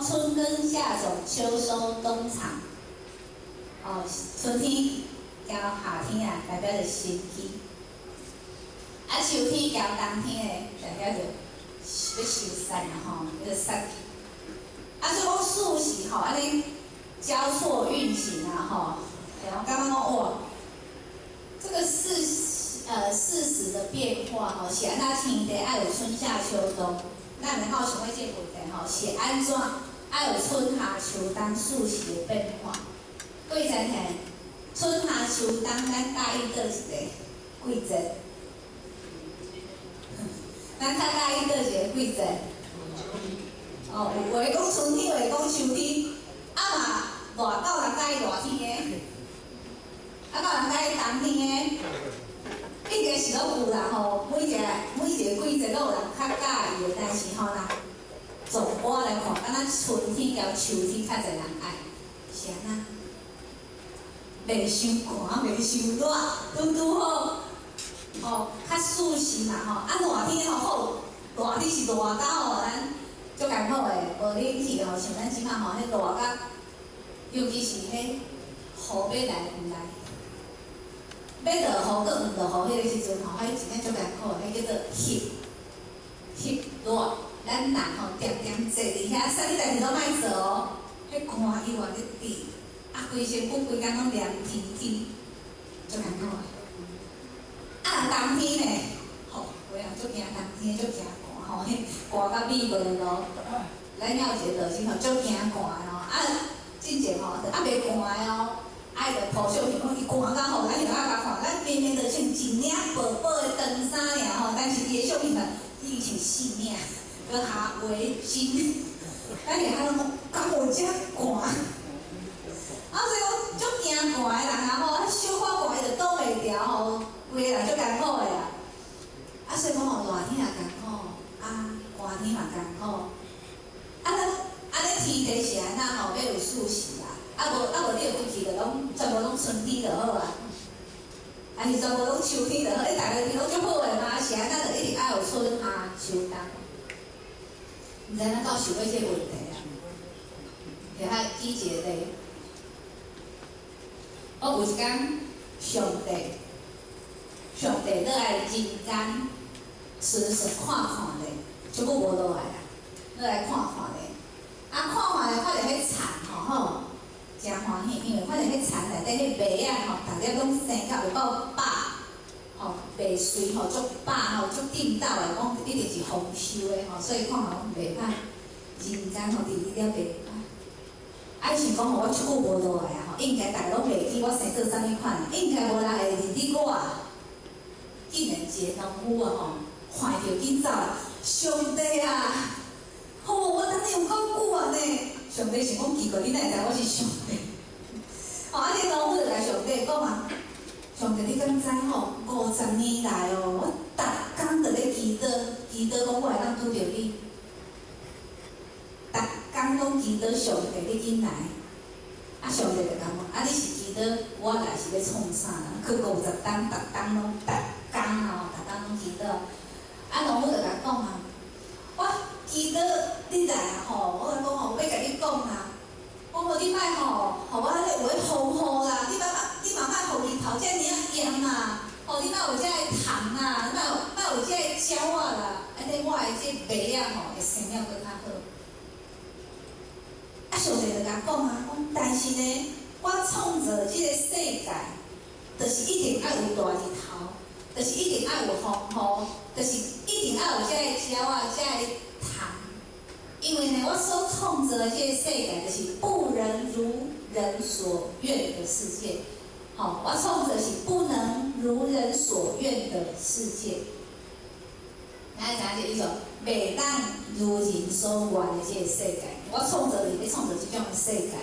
春耕夏種秋收冬藏，哦，春天交夏天啊，代表著新天；啊，秋天交冬天咧，代表著欲收山啊吼，叫做殺。啊，所以講四時吼，按呢交錯運行啊吼，我感覺講哇，這個四時的變化吼，是按怎天地愛有春夏秋冬？咱會好想過這個問題吼，是按怎愛有春夏秋冬四時的變化？各位知影？春夏秋冬，咱佮意佗一個季節？咱較佮意佗一個季節？哦，有的講春天，有的講秋天，啊嘛熱敢有人佮意熱天的？啊，敢有人佮意冬天的？應該是攏有啦吼，每一個季節攏有人較佮意的，但是吼啦，總括來看，敢若春天佮秋天較濟人愛，是按怎？袂傷寒，袂傷熱，拄拄好，吼，較舒適嘛吼。啊，熱天吼好，熱天是熱到吼，咱足艱苦的，無冷氣吼，像咱這馬吼，彼熱甲，尤其是彼雨欲來毋來，欲落雨閣毋落雨彼個時陣吼，彼真正足艱苦的，彼叫做翕翕熱。咱人吼，定定坐佇遐，啥物代誌攏莫做哦，彼汗猶原咧滴，啊，規身軀規工攏黏天天，足艱苦的。啊，若冬天呢？吼，有人足驚冬天，足驚寒吼，彼寒甲覕無路。咱遐有一個道士吼，足驚寒吼，啊，進前吼，猶袂寒的哦，愛著鋪相片講伊寒甲吼，咱就愛共看，咱明明著穿一領薄薄的長衫爾吼，但是伊的相片嘛，伊穿四領，閣加圍巾，咱就遐攏講，敢有遮寒？啊，所以講足驚寒的人啊吼，啊小可寒伊就擋袂牢吼，規个人足艱苦的啊。啊，所以講吼，熱天也艱苦，啊，寒天嘛艱苦。啊，咱按呢天地是按怎吼？欲有四時啊，啊無你就規氣就攏全部攏春天就好啊，還是全部攏秋天就好？你逐个天攏足好的嘛？是按怎就一定愛有春夏秋冬？毋知咱敢有想過這個問題啊？會使舉一個例。我有一工，上帝落來人間，巡視看看咧，足久無落來啊，落來看看咧。啊，看看咧，看著彼田吼吼，誠歡喜，因為看著彼田內底彼麥仔吼，逐粒攏生甲有夠飽，吼，麥穗吼足飽吼，足頂斗的，講一定是豐收的吼，所以看吼袂歹。人間吼，佇伊了袂歹。啊，伊想講吼，我足久無落來啊吼，應該逐个攏袂記我生做啥物款，應該無人會認得我啊。竟然一個農夫啊吼，看著緊走來，上帝啊！吼，我等你有夠久啊呢！上帝想講奇怪，你哪會知我是上帝？吼，啊，這農夫就共上帝講啊，上帝你敢知吼？50年來哦，我逐工就咧祈禱，祈禱講我會當拄著你。逐工攏祈禱上帝，你緊來。啊，上帝就共講，啊，你是祈禱我來是欲創啥啦？去50冬，逐工攏逐工哦，逐工攏祈禱。啊，農夫就共講啊，我祈禱你來啊吼，我共講吼，我欲共你講啊，講吼你莫吼，予我咧有咧風雨啦，你嘛莫予日頭遮爾仔炎啊，吼你莫有遮个蟲啊，莫有遮個鳥仔啦，按呢我的這麥仔吼會生了閣較好。啊，上帝就共講啊，講但是呢，我創造這個世界，就是一定愛有大日頭，就是一定愛有風雨，就是一定愛有遮个鳥仔、遮个蟲。因為呢，我所創造的這個世界，就是不能如人所願的世界。吼，我創造是不能如人所願的世界。咱知影這個意思？袂當如人所願的這個世界，我創造是欲創造這種的世界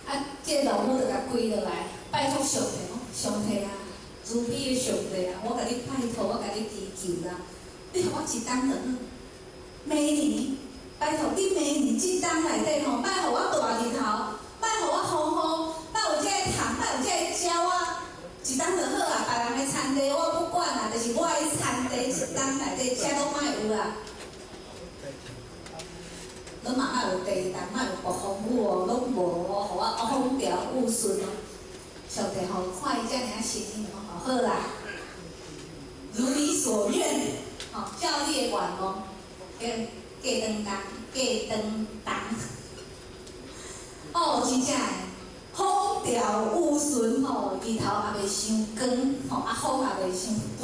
啊！啊，這個農夫就共跪落來，拜託上帝講：上帝啊，慈悲的上帝啊，我共你拜託，我共你祈求啦，你予我一冬就好。明年，拜託你明年這冬內底吼，莫予我大日頭，莫予我風雨，莫有這個蟲，莫有這個鳥仔，一冬就好啊。別人的田地我不管啊，就是我的田地一冬內底，啥攏莫有啊，攏嘛莫有。有地动，莫有暴風雨哦，攏無哦，予我風調雨順哦。上帝吼看伊遮爾仔誠心，講吼好啦，如你所願，吼，照你的願望，過過長冬，過長冬。哦，真正的，風調雨順吼，日頭也袂傷光，吼，啊風也袂傷大，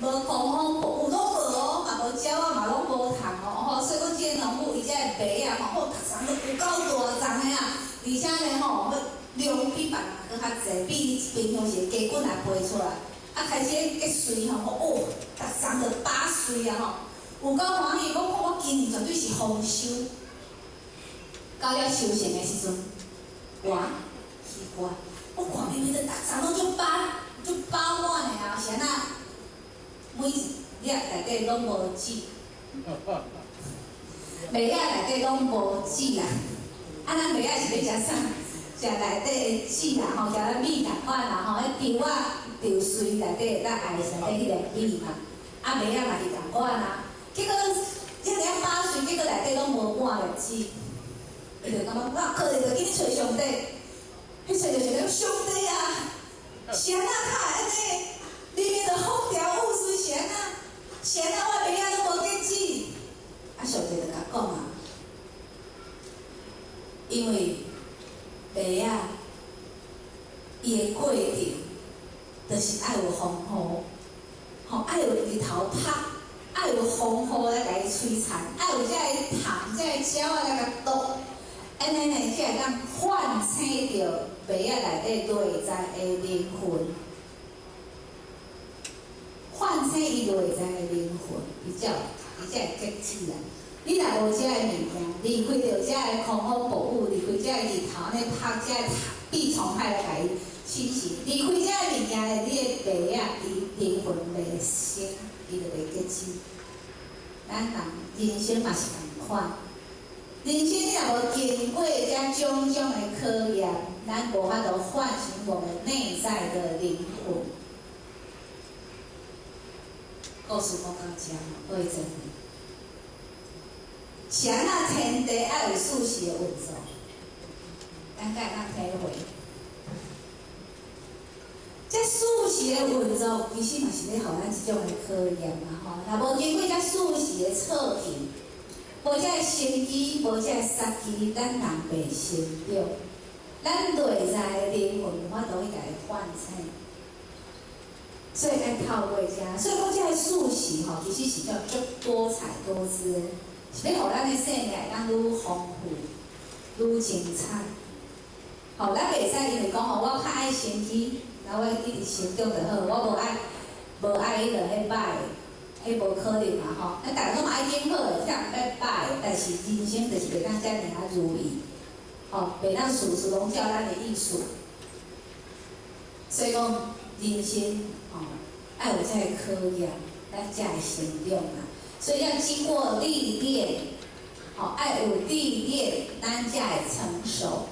無狂風暴雨攏無哦，嘛無鳥仔嘛攏無蟲哦，吼，所以講這个農夫伊這個麥仔吼，哦，逐叢都有夠大叢的啊，而且呢吼，量比別人閣較濟，比平常時的雞棍來飛出來，啊開始結穗吼，哦，逐叢就飽穗啊吼，有夠歡喜，講我今年絕對是豐收。到了收成的時陣，哇，奇怪，我看明明就逐叢攏足飽足飽滿的啊，是按怎？每一粒內底攏無籽，麥仔內底攏無籽啦。啊，咱麥仔是欲食啥？食內底的籽啦，吼，食咱米仝款啦，吼，彼稻仔稻穗內底會當愛內底彼個米嘛。啊，麥仔嘛是仝款啊。結果遮爾飽穗，結果內底攏無半粒籽。伊就感覺哇，可能就緊去揣上帝，彼揣著想講上帝啊，是按怎較會按呢？明明就風調雨順，是按怎？是按怎我的麥仔攏無結籽？啊，上帝就共講啊，因為麥仔伊的過程，就是愛有風雨，吼，愛有日頭曬，愛有風雨來共伊摧殘，愛有這个蟲、這個鳥仔來共啄。按呢呢，才會當喚醒著麥仔內底內在的靈魂，喚醒伊內在的靈魂，伊才會結籽啊！你若無這个物件，離開著這个狂風暴雨，離開這个日頭按呢曬，這个病蟲害來共伊侵襲，離開這个物件咧，你的麥仔伊靈魂袂生，伊就袂結籽。咱人人生嘛是仝款。人生你若無經過這種種的考驗，咱無法度喚醒我們內在的靈魂。故事講到這，各位真理。是按怎天地愛有四時的運作？咱敢會當體會？這四時的運作，其實嘛是咧予咱一種的考驗嘛吼。若無經過這四時的測評，無這个生機，無這个殺機，咱人袂成長。咱內在的靈魂無法度去共伊喚醒，所以愛透過這。所以講這个四時吼，其實是叫足多彩多姿的，是欲予咱的生命會當愈豐富、愈精彩。吼，咱袂使因為講吼，我較愛生機，然後我一直成長就好，我無愛彼个彼歹的。彼無可能嘛吼！咱逐个攏嘛愛變好的，才毋免歹的。但是人生就是袂當遮爾仔如意，吼，袂當事事攏照咱的意思。所以講，人生吼愛有這个考驗，咱才會成長嘛。所以要經過歷練，吼，愛有歷練，咱才會成熟。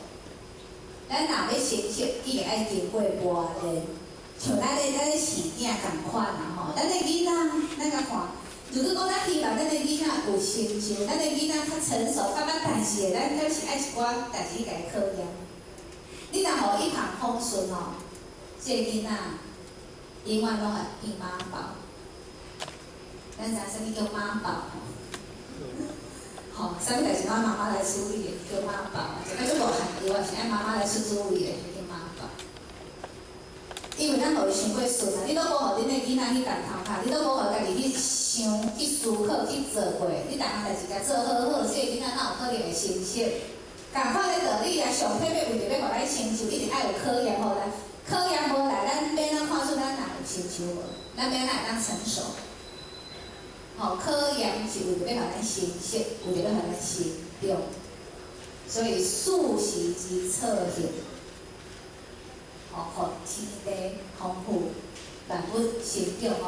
咱若欲成熟，一定愛經過磨練。像咱咧飼囝仝款啦吼，咱的囡仔，咱共看，如果講咱希望咱的囡仔有成就，咱的囡仔較成熟、較捌代誌的，咱敢是愛一寡代誌去共伊考驗。你若予一帆風順吼，這個囡仔永遠攏會變媽寶。咱知影啥物叫媽寶？吼，啥物代誌攏愛媽媽來處理的，叫媽寶。一個足無限制，是愛媽媽來出主意的，叫媽寶。因為咱予伊傷過順啊，你攏無予恁的囡仔去動頭殼，你攏無予家己去想、去思考、去做過，你逐項代誌共做好好，這個囡仔哪有可能會成熟？仝款的道理啊，上帝欲為著欲予咱成就，一定愛有考驗予咱。考驗無來，咱欲按怎看出咱人有成就無？咱欲按怎會當成熟？吼，考驗是為著欲予咱成熟，為著欲予咱成長。所以四時之測驗。吼，予天地豐富，萬物成長吼。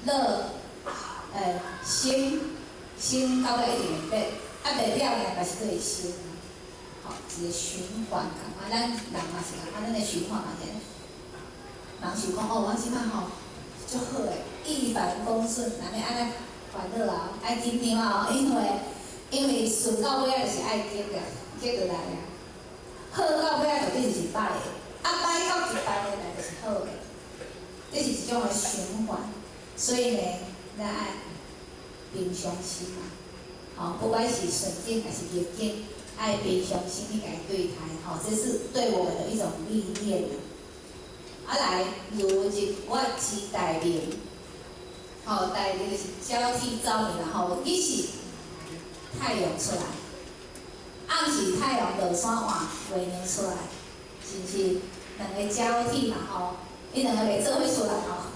樂，生生到尾一定會變，啊，袂了呢，嘛是閣會生。吼，一個循環仝款，咱人嘛是仝款，咱的循環嘛是。人想講哦，我這擺吼足好的，一帆風順，安呢按呢煩惱啊，愛緊張啊，因為因為順到尾仔就是愛激啊，激就來啊。好到尾仔就變成是歹的，啊歹到一半的來就是好的，這是一種的循環。所以呢，咱愛平常心啊，吼，不管是順境還是逆境，愛平常心去共伊對待，吼，這是對我們的一種歷練啊。啊來，如日月之大明，吼，大明就是交替照明啦，吼，日時太陽出來，暗時太陽落山換月亮出來，是毋是兩個交替嘛？吼，伊兩個袂做伙出來吼。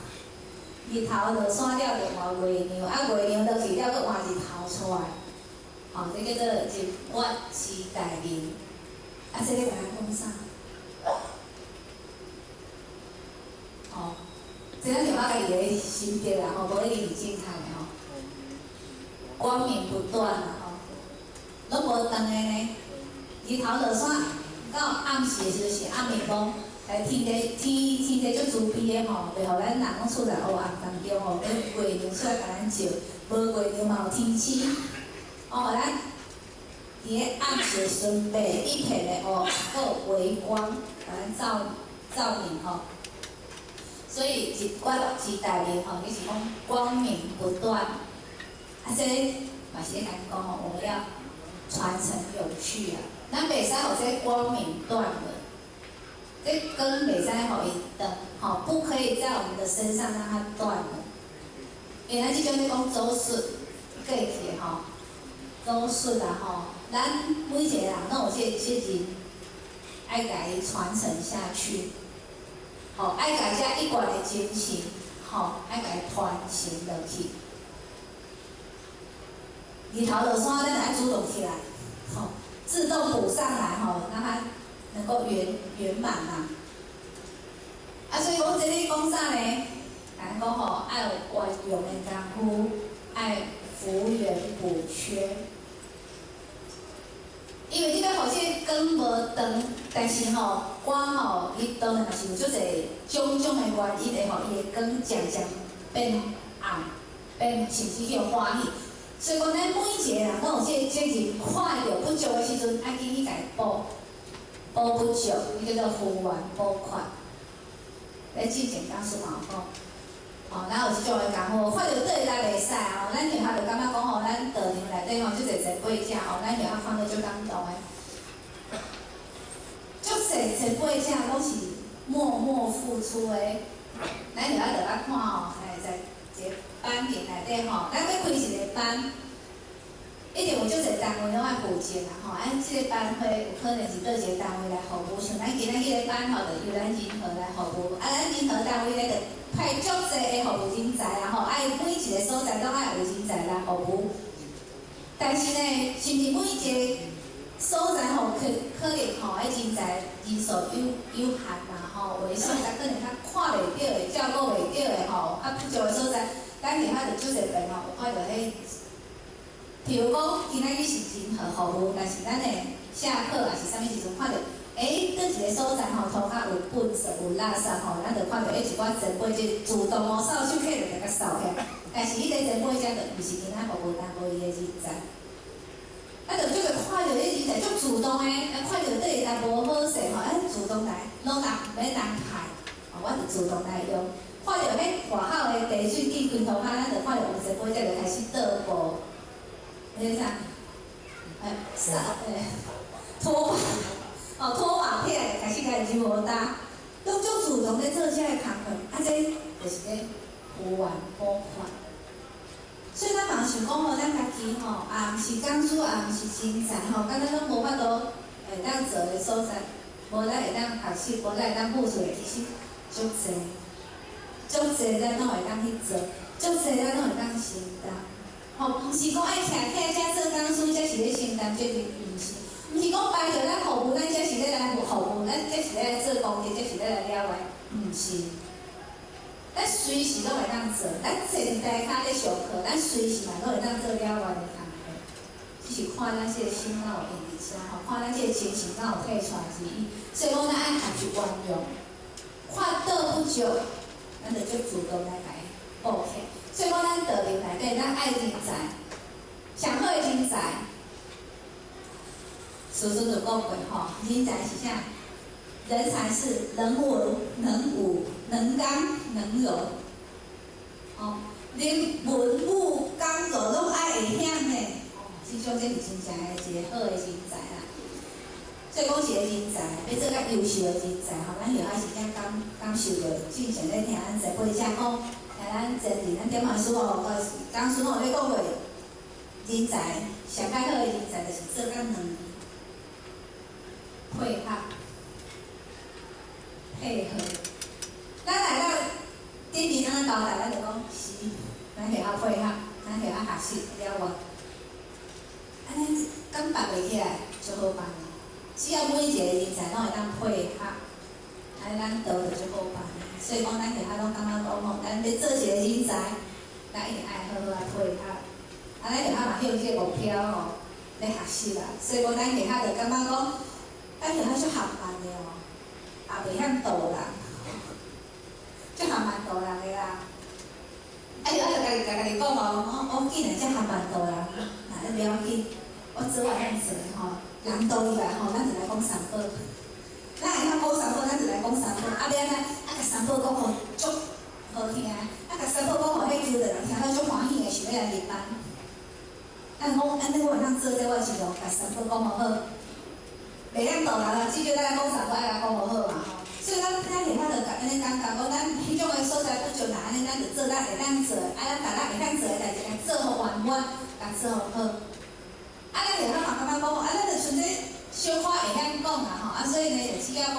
日頭落山了就換月亮，啊月亮落去了，閣換日頭出來，吼，這叫做日月之大明。啊，這咧共咱講啥？吼，這咱就我家己的心得啦，吼，無一定是正確的吼。光明不斷啦，吼，攏無斷的呢。日頭落山到暗時的時陣是暗暝暝，但天地天天地足慈悲的吼，袂予咱人攏處在黑暗當中吼，予月亮出來共咱照，無月亮嘛有天星，哦，予咱佇咧暗時的時陣袂一片的黑，閣有微光，共咱照照明吼。所以日月之大明吼，就是講光明不斷。啊，這嘛是咧共咱講吼，我們要傳承永續啊。咱袂使予這光明斷了，這光袂使予伊斷，吼，不可以在我們的身上讓它斷了。因為咱這種咧講祖術過去的吼，祖術啊吼，咱每一個人攏有這個責任，愛共伊傳承下去，吼，愛共這一貫的精神，吼，愛共伊傳承落去。日頭落山，咱愛主動起來，吼，自動補上來，吼，讓它能夠圓圓滿啊。啊，所以講這裡講啥呢？咱講吼，愛有圓融的功夫，愛扶圓補缺。因為你欲予這個光無斷，但是吼，光吼，伊當然嘛是有足濟種種的原因會予伊的光漸漸變暗，變甚至去予歡喜。所以講，咱每一個人攏有這個責任，看著不足的時陣，愛緊去共伊補，補不足，伊叫做扶圓補缺。咧之前講師嘛有講，吼，咱有這種的功夫，看著佗位來袂使吼，咱學校就感覺講吼，咱道場內底吼，足濟前輩者吼，咱學校看到足感動的，足濟前輩者攏是默默付出的。咱學校就愛看吼，在一個班級內底吼，咱欲開一個班，一定有足濟單位攏愛負責啦吼。啊，這個班會有可能是佗一個單位來服務，像咱今仔日這個班吼，就由咱仁和來服務。啊，咱仁和單位咧就派足濟的服務人才啦吼，愛每一個所在攏愛有人才來服務。但是呢，是毋是每一個所在吼，可可能吼，彼人才人數有有限啦吼，有的所在可能較看袂著的、照顧袂著的吼，較不足的所在，咱下遐就足濟遍吼，有看著彼，譬如講，今仔日是仁和服務，但是咱的下課抑是啥物時陣看著，欸，佗一個所在吼，塗跤有糞埽有垃圾吼，咱就看著欸，一寡前輩就主動哦，掃帚起來就共掃起來。但是彼個前輩者就毋是今仔服務單位的人才。啊，就足濟看著彼人才足主動的，啊，看著佗位搭無好勢吼，啊，主動來，攏人毋免人派，吼，我就主動來用。看著彼外口的地水機規塗跤，咱就看著有前輩者就開始倒布，彼個啥？欸，啥？欸，拖把，哦，拖把起來就開始共伊揉焦，攏足主動咧做這個工課，啊，這就是咧扶圓補缺。所以咱嘛想講吼，咱家己吼，也毋是講師，也毋是人才吼，敢若攏無法度會當做的所在，無咱會當學習，無咱會當付出的，其實足濟，足濟咱攏會當去做，足濟咱攏會當承擔。吼，毋是講愛徛起來才做講師，才是咧承擔責任，毋是。毋是講排著咱服務，咱才是咧來服務，咱才是咧來做功德，才是咧來了願，毋是。咱隨時攏會當做，咱坐佇台跤咧上課，咱隨時嘛攏會當做了願的工課。只是看咱這個心敢有用佇遮吼，看咱這個精神敢有退出來而已。所以講，咱愛學習圓融，看倒不足，咱就足主動來共伊補起來。所以講，咱道場內底，咱愛人才，上好的人才，師尊就講過吼，人才是啥？人才是能文能武能剛能柔，哦，連文武剛柔攏愛會曉呢。哦，親像這是真正的一个好的人才啦。所以講一個人才，欲做較優秀的人才吼，咱學校是正感受著，之前咧聽咱前輩者講，聽咱前人，咱點仔師吼，講師吼咧講過，人才上較好的人才就是做甲兩配合。配合，咱來到頂面按呢交代，咱就講是，咱會曉配合，咱會曉學習了無？按呢感覺袂起來就好辦。只要每一個人才攏會當配合，按呢咱道就足好辦。所以講，咱學校攏感覺講吼，咱欲做一個人才，咱一定愛好好仔配合。啊，咱學校嘛向這個目標吼咧學習啦。所以講，咱學校就感覺講，咱學校足含慢的哦。也袂曉導人，足含慢導人的啦。啊，伊就家己講哦，我既然遮含慢導人，那你袂要緊，我做我會曉做的吼，人導入來吼，咱就來講三寶。咱會曉講三寶，咱就來講三寶。啊，欲按怎？啊，共三寶講予足好聽，啊，共三寶講予彼求的人聽了足歡喜的，想欲來入班。咱講按呢，我會當做這，我盡量共三寶講予好。袂曉導人啊，至少咱講三寶愛共講予好嘛吼。所以咱咱會曉就按呢感覺講，咱彼種的所在不足，若按呢，咱就做咱會當做，啊，咱共咱會當做的代誌，共做予圓滿，共做予好。啊，咱會曉嘛感覺講，啊，咱就賰這小可會曉講啦吼，啊，所以呢，就只要講，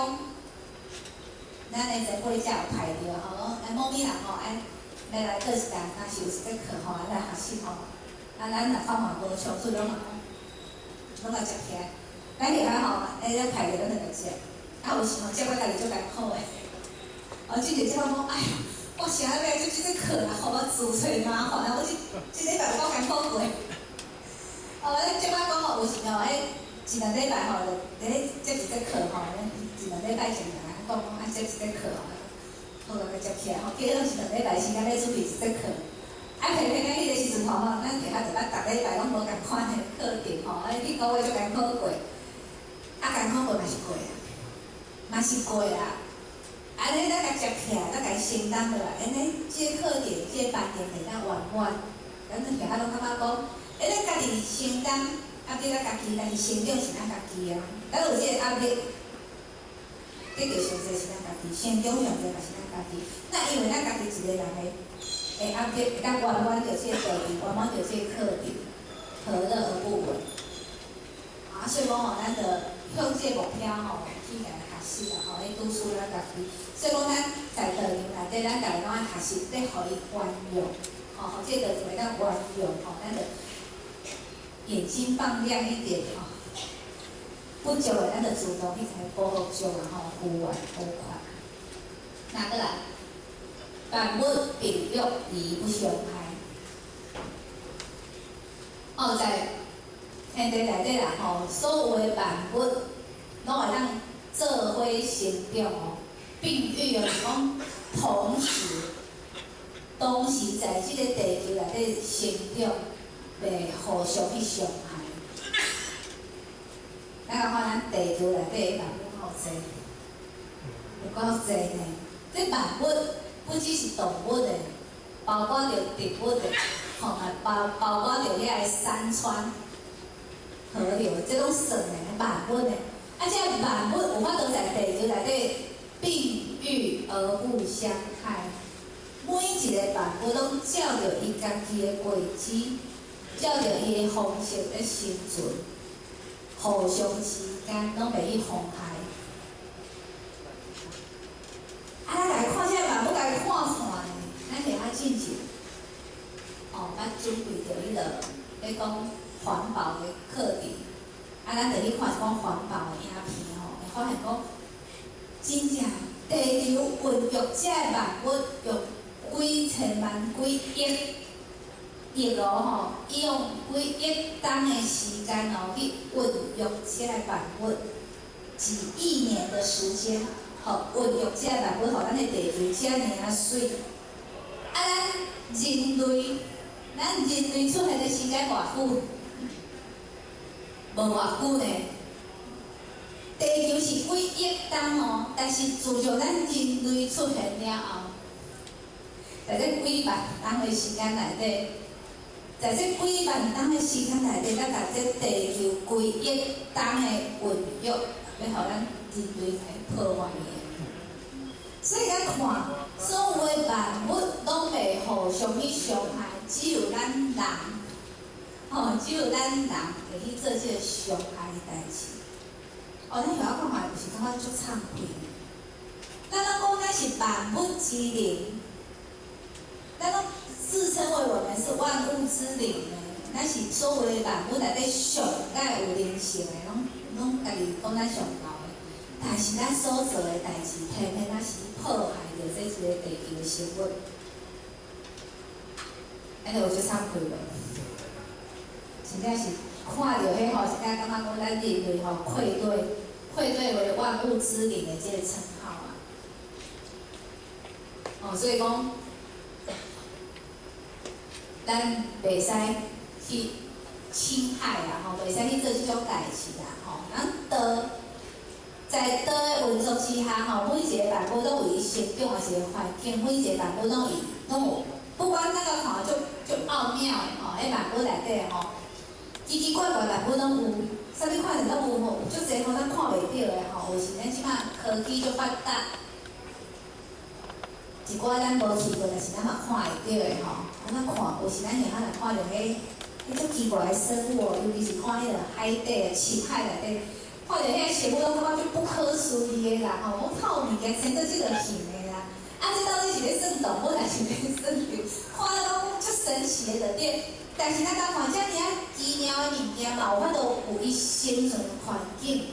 咱的前輩者有派著吼，講啊，某某人吼，愛欲來佗一工，若是有一節課吼，來學習吼，啊，咱若看看無衝突，攏嘛攏共接起來。咱會曉吼，咧咧派著咱就共接，啊，有時吼接我家己足艱苦的。哦，之前接我講，哎呀，我啥欲來接這節課啦，予我自揣麻煩啊！我這這禮拜有夠艱苦過。哦，咧接我講吼，有時吼，彼一兩禮拜吼，就咧接一節課吼，一兩禮拜前共咱講講愛接一節課吼，好啊，共接起來吼，記得攏是兩禮拜時間咧準備一節課。啊，偏偏咱彼個時陣吼，咱下下就捌逐禮拜攏無仝款的課程吼，啊，彼個月足艱苦過。啊，艱苦過嘛是過啊，嘛是過啊。按呢，咱共接起來，咱共承擔落來，按呢，這個課程、這個班程會當圓滿。咱學校攏感覺講，按呢家己承擔，啊，對咱家己，但是成長是咱家己啊。咱有這個壓力，得著上濟是咱家己，成長上濟嘛是咱家己。那因為咱家己一個人的壓力，會當圓滿著這個道理，圓滿著這個課程，何樂而不為？啊，所以講吼，咱著向這個目標吼去共學習啦吼，咧拄處咱家己。所以講，咱在道場內底，咱逐个攏愛學習，咧予伊運用，吼，予這個道場會當運用吼，咱著眼睛放亮一點吼。不足的，咱著主動去共伊補足啊吼，有緣無款。那閣來，萬物並育而不相害。哦，在天地內底啦吼，所有的萬物攏會當做伙成長哦，並育哦，是講同時，同時在這個地球內底成長，袂互相去傷害。咱來看咱地球內底的萬物夠濟，有夠濟呢。這萬物不只是動物的，包括著植物的，吼，嘛包括著遐个山川、河流，這攏算的萬物的。啊，這萬物有法度在地球內底並育而不相害，每一個萬物攏照著伊家己的軌跡，照著伊的方式咧生存，互相之間攏袂去妨害。啊，咱來看這萬物，來看看呢，咱會較進前，哦，捌準備著彼個咧講環保的課程。啊，咱就去看一講環保的影片吼，會發現講，真正地球孕育這萬物用幾千萬、幾億億哦吼，伊用幾億冬的時間哦去孕育這萬物，幾億年的時間，吼，孕育這萬物，予咱的地球遮爾仔媠。啊，咱人類出現的時間偌久？無偌久呢，地球是幾億冬哦，但是自從咱人類出現了後，在這幾萬冬的時間內底，在這幾萬冬的時間內底，咱共這地球幾億冬的孕育，欲予咱人類來破壞去。所以咱看，所有的萬物攏袂互相去傷害，只有咱人，吼，只有咱人會去做這个傷害的代誌。哦，咱曉看覓，就是感覺足慚愧。咱攏講咱是萬物之靈，咱攏自稱為我們是萬物之靈呢。咱是所有的萬物內底上蓋有靈性的，攏攏家己講咱上高的。但是咱所做的代誌，偏偏咱是破壞著這一个地球的生物，按呢有足慚愧無？真正是看著彼吼，真正感覺講咱人類吼愧對，愧對為萬物之靈的這个稱號啊！哦，所以講，咱袂使去侵害啊，吼，袂使去做這種代誌啦，吼。咱道在道的運作之下，吼，每一个萬物攏有伊成長的一个環境，每一个萬物攏有攏有，不管咱個看足足奧妙的吼，彼萬物內底吼，奇奇怪怪萬物攏有，啥物款的攏有吼，有足濟吼咱看袂著的吼，有時咱這擺科技足發達，一寡咱無去過，但是咱嘛看會著的吼。啊，咱看有時咱會曉來看著彼彼足奇怪的生物哦，尤其是看彼个海底、深海內底，看著彼生物攏感覺足不可思議的啦吼，講透物件生做這个形的啦，啊，這到底是咧算動物，還是咧算魚？看了攏足神奇的就對。但是咱來看遮爾仔奇妙的物件嘛，有法度有伊生存環境。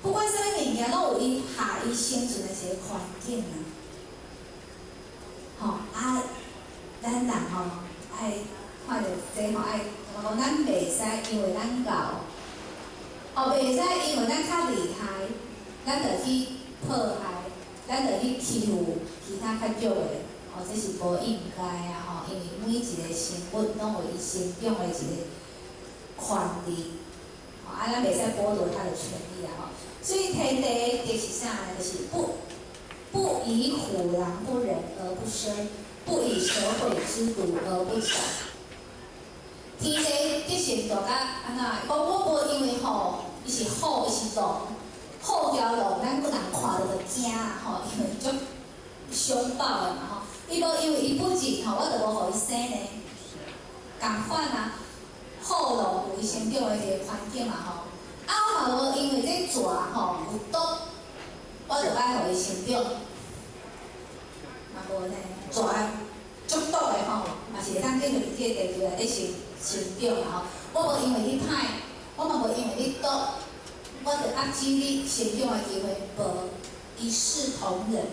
不管啥物物件，攏有伊合伊生存的一個環境啊。吼啊，咱人吼愛看著這吼愛，講咱袂使因為咱𠢕，哦，袂使因為咱較厲害，咱就去破壞，咱就去欺負其他較弱的，哦，這是無應該啊吼，因為每一個生物攏有伊生長的一個權利，吼啊，咱袂使剝奪他的權利啊吼。所以天地的德是啥呢？就是不以虎狼不仁而不生，不以蛇虺之毒而不斬。天地德性大甲按怎？講我無因為吼，伊是虎，伊是狼，虎蛟龍，咱個人看著就驚啊吼，因為足兇暴的嘛吼。伊無因為伊不仁吼，我就無予伊生呢。仝款啊，虎狼有伊生長的一個環境嘛吼。啊，我嘛無因為這蛇吼有毒，我就愛予伊生長。嘛無呢，蛇足毒的吼，嘛是會當進入這個地球內底生生長嘛吼。我無因為你歹，我嘛無因為你毒，我就遏止你成長的機會，無，一視同仁，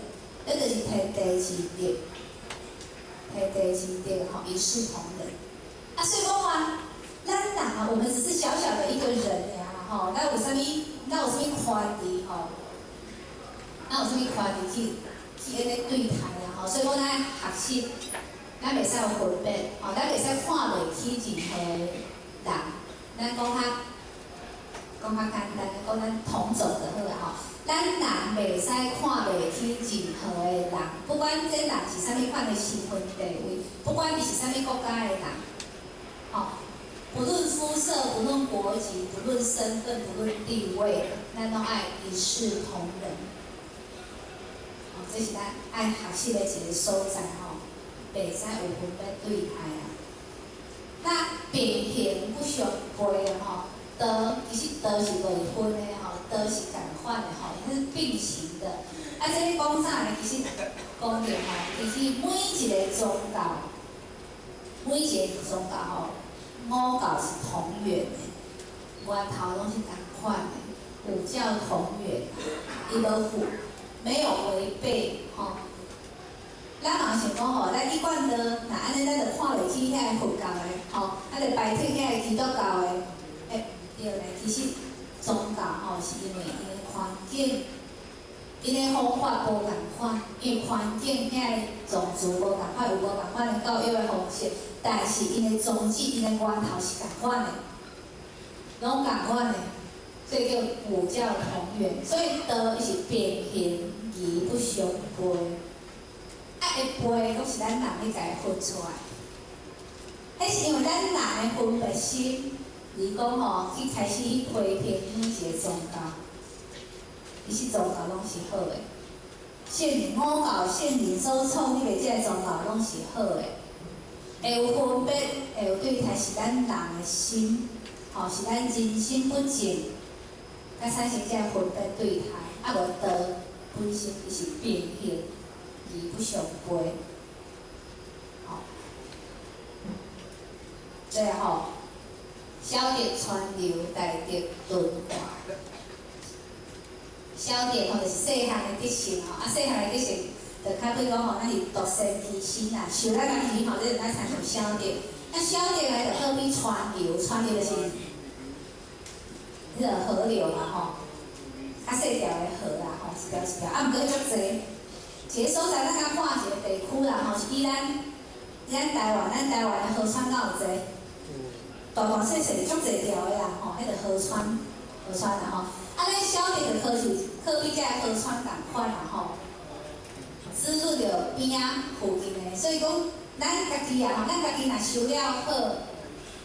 這就是天地之德，天地之德吼，一視同仁。啊，所以講話，咱人啊，我們只是小小的一個人爾吼，咱有啥物，咱有啥物權利吼？咱有啥物權利去按呢對待啊？吼，所以講咱愛學習，咱袂使有分別，吼，咱袂使看袂起任何人。咱講較簡單，講咱同種就好啊吼。咱人袂使看袂起任何的人，不管這人是啥物款的身份地位，不管伊是啥物國家的人，吼，不論膚色，不論國籍，不論身份，不論地位，咱攏愛一視同仁。吼，這是咱愛學習的一個所在吼，袂使有分別對待啊。那平行不相悖啊吼，道其實道是袂分的吼，道是仝款的吼，它是並行的。啊，這咧講啥呢？其實講著吼，其實每一個宗教，每一個宗教吼，五教是同源的，源頭攏是仝款的，五教同源，伊無符，沒有違背吼。咱嘛想講吼，咱一貫道，若按呢，咱就看袂起遐个佛教的，吼，啊就排斥遐个基督教的，欸，毋對呢。其實宗教吼，是因為𪜶的環境，𪜶的方法無仝款，因為環境遐個種族無仝款，有無仝款的教育的方式，但是𪜶的宗旨、𪜶的源頭是仝款的，攏仝款的。所以叫五教同源。所以道伊是平行而不相悖。啊，會背攏是咱人去共伊分出來。彼是因為咱人的分別心，而講吼，去開始去批評每一個宗教。其實宗教攏是好的，聖人五教聖人所創立的這個宗教攏是好的。會有分別，會有對待，是咱人的心，吼，是咱人心不正，才產生這個分別對待。啊，無道本身伊是平行而不相悖，吼。最後，小德川流，大德敦化。小德吼，就是細漢的德性吼，啊，細漢的德性，就較比講吼，咱是獨善其身啦，受咱家己吼，這就咱親像小德。那小德來就好比川流，川流就是彼個河流嘛吼，較細條的河啦吼，一條一條，啊，毋過足濟。一個所在，咱通看一個地區啦吼，是以咱台灣的河川敢有濟？大大細細足濟條的啦吼，彼個河川，河川啦吼。啊，咱小德就好似好比這个河川仝款啦吼，滋潤著邊仔附近的，所以講，咱家己啊吼，咱家己若修了好，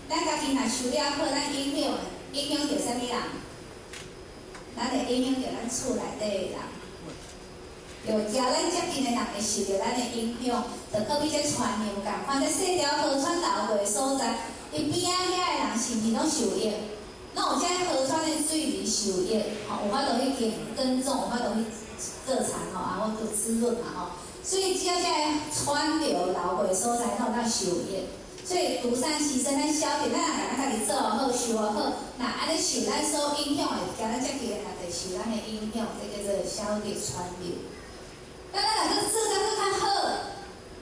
咱家己若修了好，咱影響著啥物人？咱會影響著咱厝內底的人。對，只要咱接近的人會受著咱的影響，就好比這川流仝款，這細條河川流過的所在，伊邊仔遐的人是毋是攏受益？攏有這河川的水流受益，吼，有法度去耕耕種，有法度去做田吼，啊，有法度滋潤嘛吼。所以只要這個川流流過的所在，攏有當受益。所以獨善其身，咱小德，咱若共咱家己做好、修好，若按呢受咱所影響的，共咱接近的人就受咱的影響，這叫做小德川流。咱咱若閣做甲閣較好，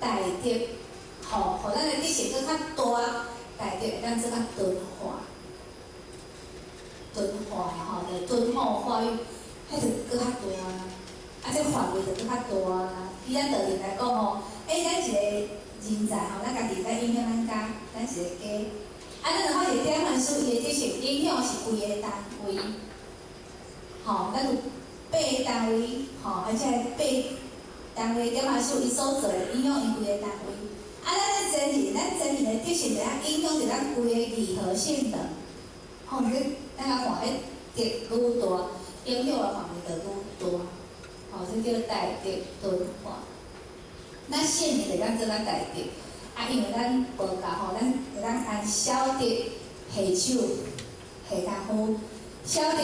大德，吼，予咱的德性閣較大，大德會當做較敦化，敦化吼，就敦厚化育，彼就閣較大啦，啊，這範圍就閣較大啦。以咱道人來講吼，欸，咱一個人才吼，咱家己會影響咱家，咱一個家。啊，咱若看一個典範師，伊的德性影響是規個單位，吼，咱有八個單位，吼，啊，這八單位典範師伊所做的影響𪜶規個單位。啊，咱的真人，咱真人的德性會當影響著咱規個義和聖堂。吼，你咱來看，彼德愈大，影響的範圍就愈大。吼，這叫大德敦化。咱聖人就當做咱大德，啊，因為咱無夠吼，咱會當按小德下手下工夫，小德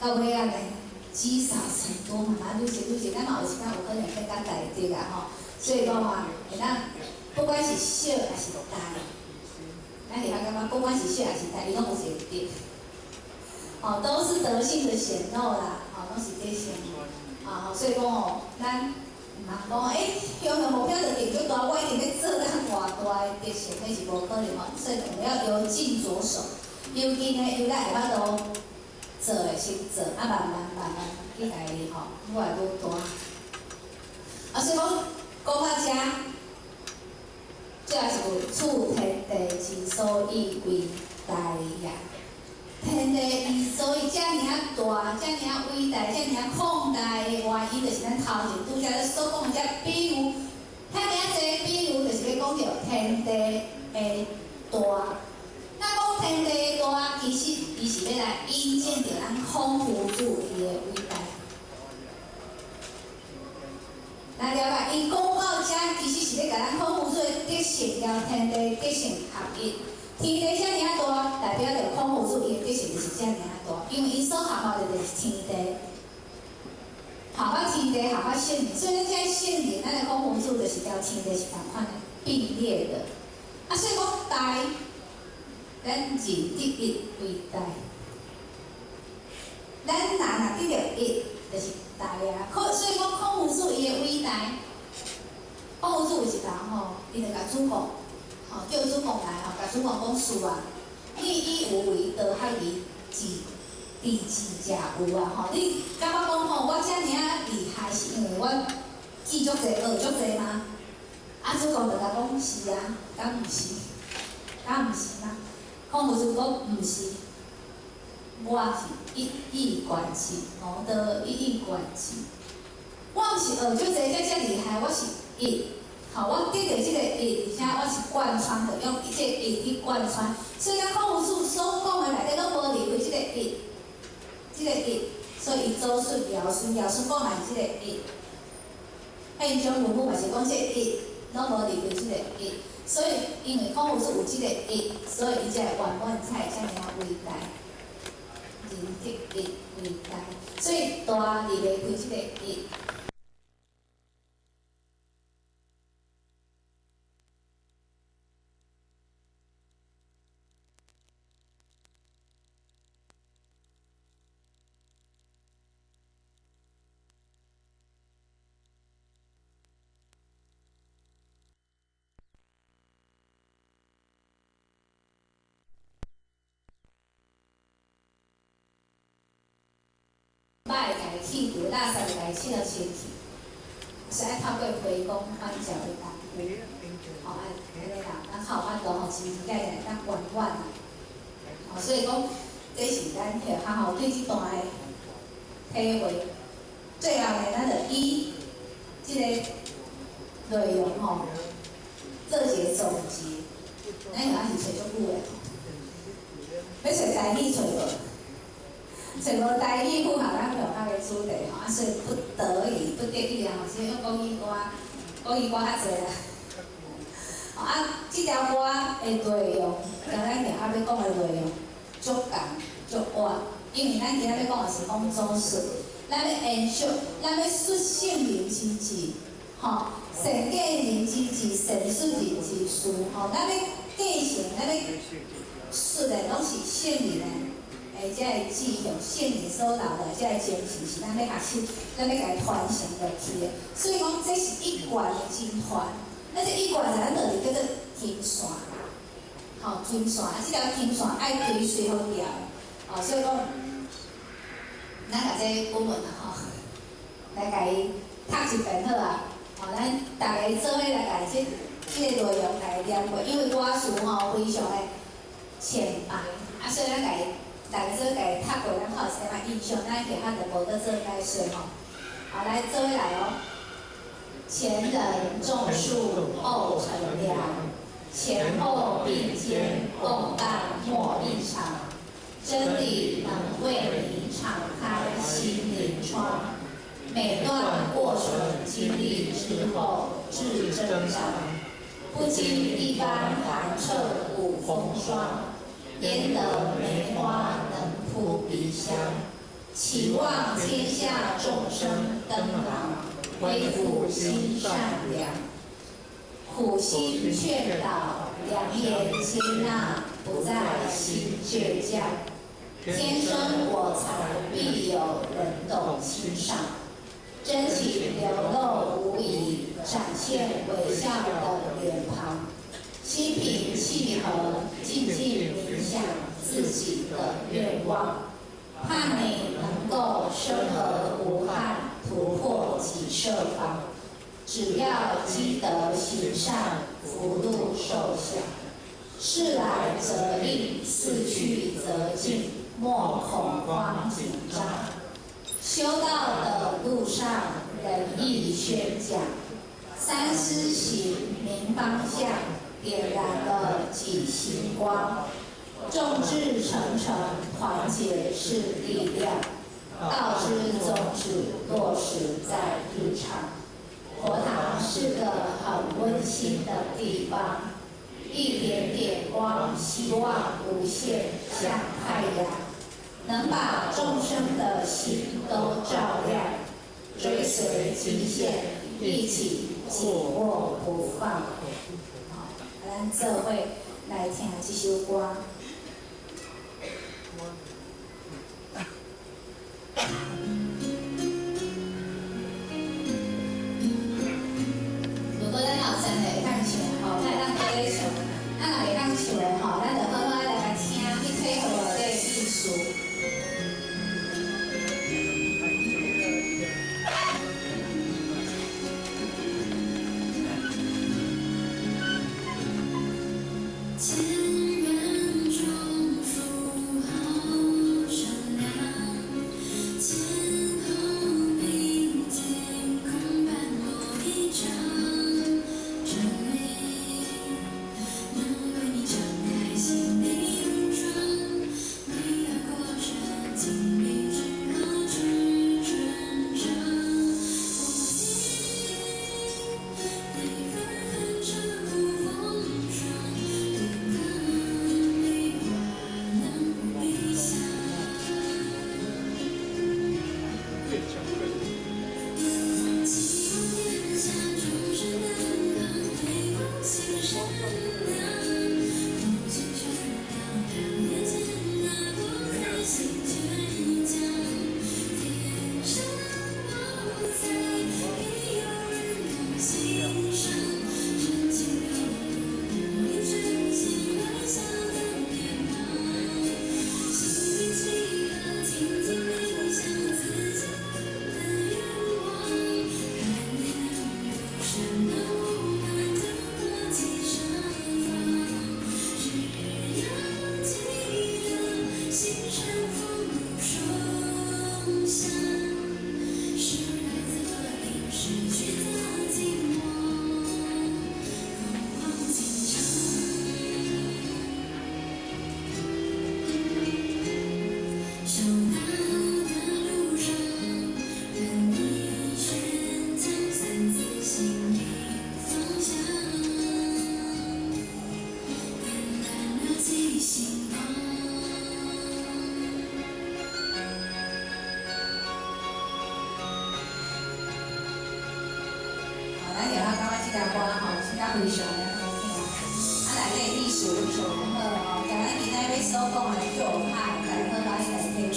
到尾仔呢，積少成多，慢慢累積累積，咱嘛有一工有可能變較大德啊吼。所以講啊，會當不管是小抑是大，咱會曉感覺不管是小抑是大，伊攏有一個德，哦，都是德性的顯露啦，哦，攏是德性。啊，所以講吼，咱毋通講，欸，向的目標就定足大，我一定欲做較偌大的德性，彼是無可能吼。所以我們要由近着手，由近的由咱會法度做的先做，啊，慢慢慢慢去共伊吼，愈來愈大。啊，所以講講到遮，這也是有處天地之所以為大也。天地伊所以遮爾仔大，遮爾仔偉大，遮爾仔曠大的原因，就是咱頭前拄才所講的這比喻，遐爾仔濟比喻，就是欲講著天地的大。那講天地的大，其實伊是欲來引證著咱孔夫子伊的偉大。來了解，伊講到遮，其實是欲共咱孔夫子的德性佮天地德性合一。天地遮爾仔大，代表著孔夫子伊的德性就是遮爾仔大，因為伊所學法的就是天地，學法天地，學法聖人，所以咱這聖人，咱的孔夫子就是佮天地是仝款的並列的。啊，所以講大，咱人得一為大，咱人若得著一，就是大啊。可所以講孔夫子伊的偉大，孔夫子有一工吼，伊就共子貢，吼叫子貢來吼，共子貢講師啊，你以有為道學而治治治者有啊吼，你感覺講吼，我遮爾仔厲害，是因為我記足濟、學足濟嗎？啊，子貢就共講是啊，敢毋是？敢毋是嗎？孔夫子講毋是，我是一以貫之，我的一以貫之。我毋是學足濟才遮厲害，我是一，吼，我得著這个一，而且我是貫穿的，用這个一去貫穿。所以咱孔夫子所講的內底攏無離開這个一，這个一，所以伊祖孫堯舜，堯舜講的是這个一。彼種文武嘛是講這個一，攏無離開這個一。所以因為孔夫子有這個一，所以伊才會圓滿才會遮爾仔偉大。仁德義偉大，所以大離袂開這個一。歹共伊去除，垃圾共伊拭予清气，是愛透過回光返照的功夫，吼，按呢啦，咱較有法度吼，真真正正會當圓滿啊。吼，所以講，這是咱學校吼對這段的體會。最後呢，咱就以這个內容吼，做一个總結。咱也是揣足久的吼，欲揣台語揣無？揣無台語符合咱學校的主題吼，啊，所以不得已、不得已啊，吼，所以用國語歌，國語歌較濟啦。啊，這條歌的內容，佮咱學校欲講的內容足仝足倚，因為咱今仔欲講的是講祖述，咱欲延續，咱欲述聖人之志，吼，善繼人之志，善述人之事，吼，咱欲繼承，咱欲述的攏是聖人的。的這個志向，聖人所留的這個精神，是咱欲學習，咱欲共伊傳承落去的。所以講，這是一貫的真傳。啊，這一貫是咱就是叫做金線，吼，金線。啊，這條金線愛追隨好牢，哦，所以講，咱共這古文啊，吼，來共伊讀一遍好啊。吼，咱逐家做伙來共這個內容來念過，因為歌詞吼非常的淺白，啊，所以咱共伊。逐家做共伊讀過，咱較有啥物印象，咱下下就無閣做解說吼。好，來做伙來哦。前人種樹後乘涼，前後並肩共伴莫一場。真理能為你敞開心靈窗，每段過程經歷之後至增長，不經一番寒徹骨風霜。焉得梅花能撲鼻香？期望天下眾生登廊，恢復心善良。苦心勸導，良言接納，不再心倔強。天生我材必有人懂欣賞。真情流露無遺，展現微笑的臉龐。心平氣和，靜靜冥想自己的願望，盼你能夠生而無憾，突破己設防。只要積德行善，福祿壽享。事來則應，事去則靜，莫恐慌緊張。修道的路上，仁義宣講，三思行明方向。點燃了己心光，眾志成城，團結是力量。道之宗旨落實在日常。佛堂是個很溫馨的地方，一點點光，希望無限，像太陽，能把眾生的心都照亮。追隨金線，一起緊握不放。咱做伙來聽這首歌。如果咱有真的會當唱吼，咱會當跟咧唱；咱若袂當唱的吼，咱就好好來共聽，去體會內底的意思。前人種樹，後聽歌吼，聽甲非常的好聽。啊，內底意思非常好吼，將咱今仔欲所講的叫拍，來好甲你來體會。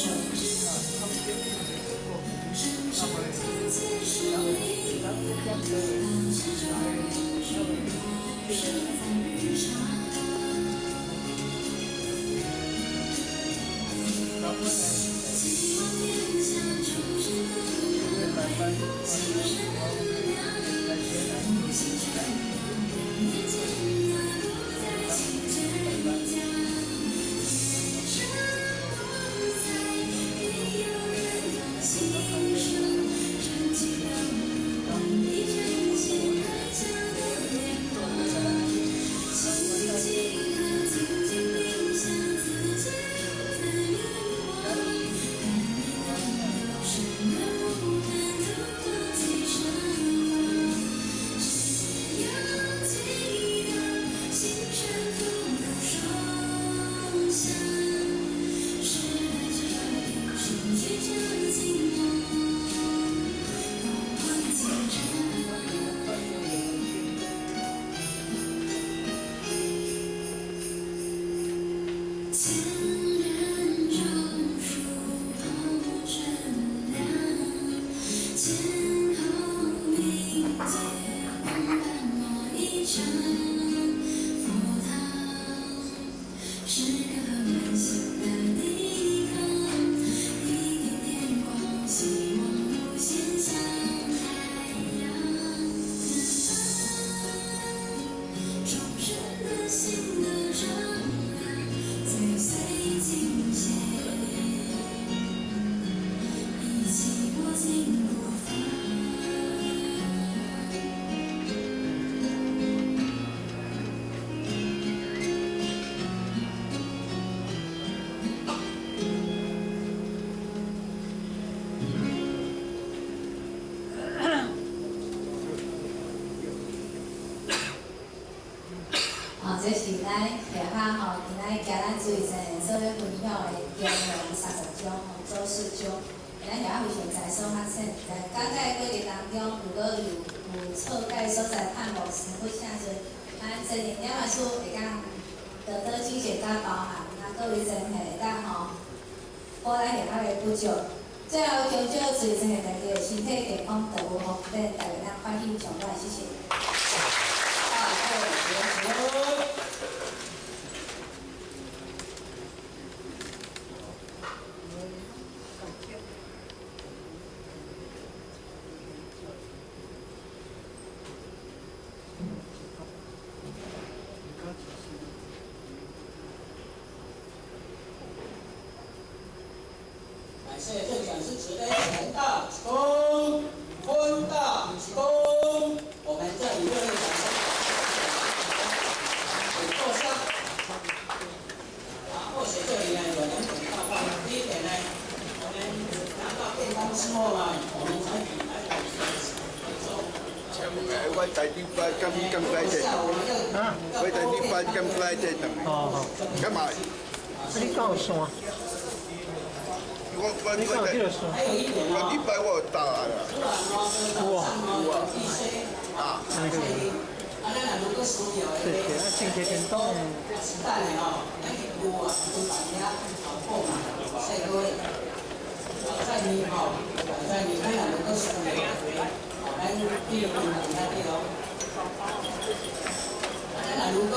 哦，這是咱協哈吼，今仔加咱水井做咧分享的中原30章吼，祖師章。咱協非常在所較淺，在講解過程當中，如果有錯解所在，盼望師父請罪。咱真靈了的書會當多多指正佮包涵，啊，各位真係會當吼，補咱協哈的不足。最後，恭祝水井的大家身體健康，得有福典，大家咱歡喜充滿，謝謝。大會結束。感謝鄭講師慈悲宏大公，坤大公，我們這裡熱烈掌聲。請坐下。啊，或許這裡呢有兩點報告。第一點呢，我們拿到便當之後呢，我們團體來走。我第二擺咁咁快啫，我第二擺咁快啫，哦，咁嘛？你敢有線？我我你敢有這個線？我禮拜我有打啦。有啊。有啊。啊。對對，啊，真濟電動。等下吼，咱去舊啊，去辦遐購買細個的老菜麵吼，老菜麵，咱若能夠需要的話，吼，咱去銀行遐去哦。咱若如果